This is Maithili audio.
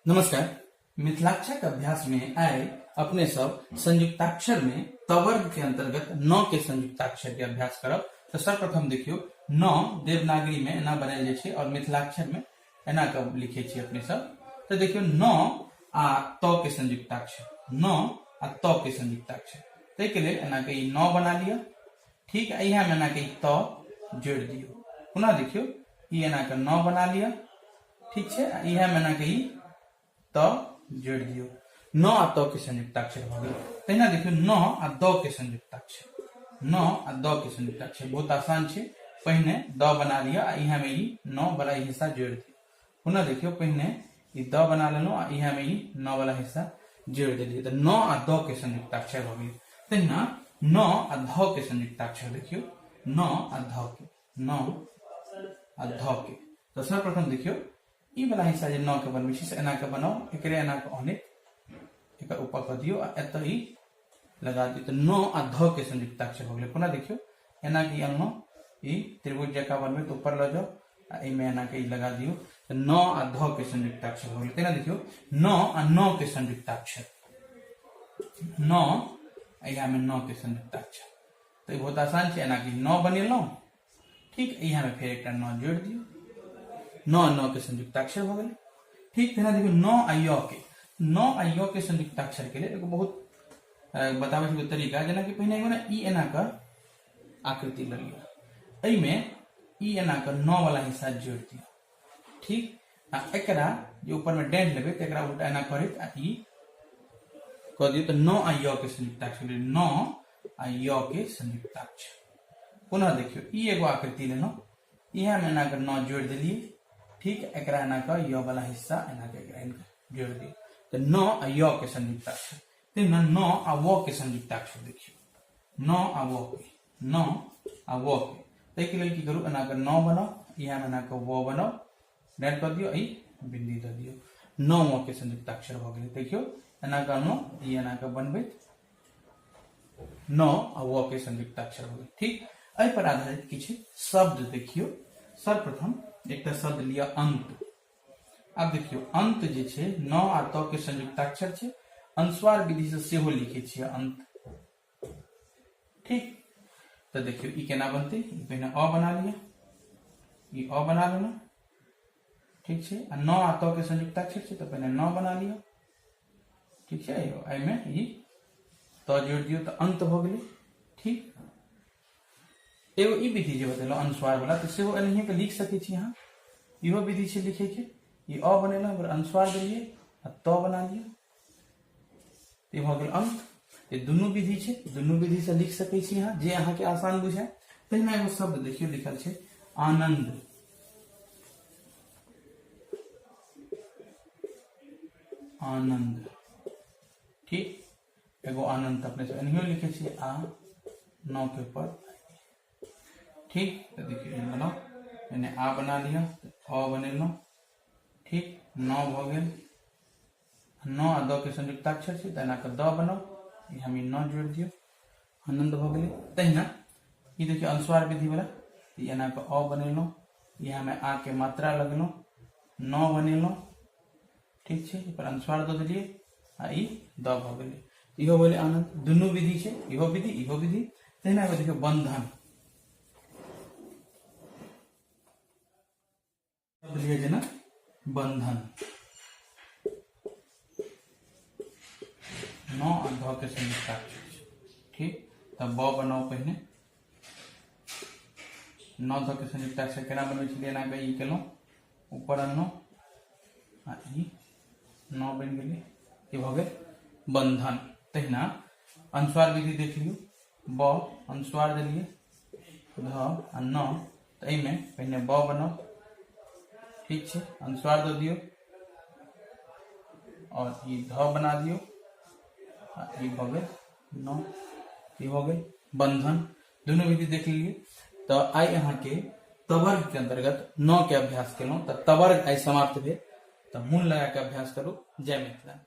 नमस्कार। मिथिलाक्षर के अभ्यास में आइ अपने सब संयुक्ताक्षर में तवर्ग के अंतर्गत न के संयुक्ताक्षर के अभ्यास करब। तो सर्वप्रथम देखियो, न देवनागरी में एना बनायल जाइ छै और मिथिलाक्षर में एना के लिखे छी अपने सब। तो देखियो, न आ त के संयुक्ताक्षर, न आ त के संयुक्ताक्षर, ताहि के लेल एना के ई न बना लिअ, ठीक। इहा में एना के ई त जोड़ दियौ। पुनः देखियो, ई एना के न बना लिअ, ठीक छै। इहा में एना के ई त जोड़ दियौ। न आ त के संयुक्ताक्षर भऽ गेल। तहिना देखियौ, न आ द के संयुक्ताक्षर, न आ द के संयुक्ताक्षर बहुत आसान छै। पहिने द बना लिअ आ इहा में ई न वाला हिस्सा जोड़ दियौ। पुनः देखियौ, पहिने ई द बना लेलहुँ आ इहा में ई न वाला हिस्सा जोड़ देलियै, तऽ न आ द के संयुक्ताक्षर भऽ गेल। तहिना न आ ध के संयुक्ताक्षर देखियौ, न आ ध के, न आ ध के। तऽ सर्वप्रथम देखियौ, ई वाला हिस्सा जे न के बनबै छी से एना के बनाउ, एकरे एना के अनैत एकर ऊपर कऽ दियौ आ एतऽ ई लगा दियौ, तऽ न आ ध के संयुक्ताक्षर भऽ गेलै। पुनः देखियौ, एना के ई अनलहुँ, ई त्रिभुज जकाँ बनबै तऽ ऊपर लऽ जाउ आ एहिमे एना के ई लगा दियौ, तऽ न आ ध के संयुक्ताक्षर भऽ गेलै। तेना देखियौ, न आ न के संयुक्ताक्षर, न इएहमे न के संयुक्ताक्षर, तऽ ई बहुत आसान छै। एना के न बनेलहुँ, ठीक, इएह में फेर एकटा न जोड़ दियौ, न न के संयुक्ताक्षर भऽ गेलै, ठीक। तेना देखियौ, न आ य के, न आ य के संयुक्ताक्षर के लेल एगो बहुत बताबै छी तरीका। जेनाकि पहिने एगो ने ई एना कऽ आकृति लऽ लिअ, एहिमे ई एना कऽ न वाला हिस्सा जोड़ दियौ, ठीक। आ एकरा जे ऊपर में डेढ़ लेबै तऽ एकरा उल्टा एना करैत आ ई कऽ दियौ, तऽ न आ य के संयुक्ताक्षर भेलै, न आ य के संयुक्ताक्षर। पुनः देखियौ, ई एगो आकृति लेलहुँ, इएह में एना कऽ न जोड़ि देलियै, ठीक। एकरा एना कऽ य वाला हिस्सा एना कऽ एकरा जोड़ि दियौ, तऽ न आ य के संयुक्ताक्षर। तहिना न आ व के संयुक्ताक्षर देखियौ, न आ व के, न आ व के, ताहिके लेल की करू, एना कऽ न बनाउ, इएह में एना कऽ व बनाउ, डायल कऽ दियौ, ई बिंदी दऽ दियौ, न व के संयुक्ताक्षर भऽ गेलै। देखियौ, एना कऽ अनलहुँ, ई एना कऽ बनबैत न आ व के संयुक्ताक्षर भऽ गेल, ठीक। एहि पर आधारित किछु शब्द देखियौ। सर्वप्रथम एकटा शब्द लिअ, अंत। आब देखियौ, अंत जे छै न आ त के संयुक्ताक्षर छै, अनुस्वार विधि से सेहो लिखै छियै अंत, ठीक। तऽ देखियौ, ई केना बनतै। ई पहिने अ बना लिअ, ई अ बना लेलहुँ, ठीक छै। आ न आ त के संयुक्ताक्षर छै, तऽ पहिने न बना लिअ, ठीक छै। एहिमे ई त जोड़ि दियौ, तऽ अंत भऽ गेलै, ठीक। एगो ई विधि जे बतेलहुँ अनुस्वार वाला, तऽ सेहो एनाहिए के लिख सकै छी अहाँ। इहो विधि छै लिखैके। ई अ बनेलहुँ, ओकर अनुस्वार देलियै आ त बना लिअ, ई भऽ गेल अंत। ई दुनू विधि छै, दुनू विधि से लिख सकै छी अहाँ, जे अहाँके आसान बुझाय। तहिना एगो शब्द देखियौ, लिखल छै आनंद। आनंद, ठीक। एगो आनंद अपने से एनाहियो लिखै छियै, आ नौ के ऊपर, ठीक। तऽ देखियौ, ई बनाउ, एने आ बना लिअ, अ बनेलहुँ, ठीक, नौ भऽ गेल। नौ आ द के संयुक्ताक्षर छै, तऽ एना कऽ द बनाउ, ई हम ई नौ जोड़ि दियौ, आनन्द भऽ गेलै। तहिना ई देखियौ, अनुस्वार विधि वाला, ई एना कऽ अ बनेलहुँ, इएहमे आ के मात्रा लगेलहुँ, नौ बनेलहुँ, ठीक छै, एहि पर अनुस्वार दऽ देलियै आ ई द भऽ गेलै, इहो भेलै आनन्द। दुनू विधि छै, इहो विधि, इहो विधि। तहिना एगो देखियौ, बंधन शब्द लिअ, जेना बंधन, नौ आ ध के संयुक्ताक्षर छै, ठीक। तऽ ब बनाउ पहिने, नौ ध के संयुक्ताक्षर केना बनबै छलियै? एना कऽ ई केलहुँ, ऊपर अनलहुँ आ ई नौ बनि गेलै, ई भऽ गेल बंधन। तहिना अनुस्वार विधि देख लियौ, ब अनुस्वार देलियै, ध आ न, तऽ एहिमे पहिने ब बनाउ, ठीक छै, अनुस्वार दऽ दियौ और ई ध बना दियौ आ ई भऽ गेल न, ई भऽ गेल बंधन। दुनू विधि देख लेलियै। तऽ आइ अहाँके तवर्ग के अंतर्गत न के अभ्यास केलहुँ, तऽ तवर्ग आइ समाप्त भेल। तऽ मोन लगा के अभ्यास करू। जय मिथिला।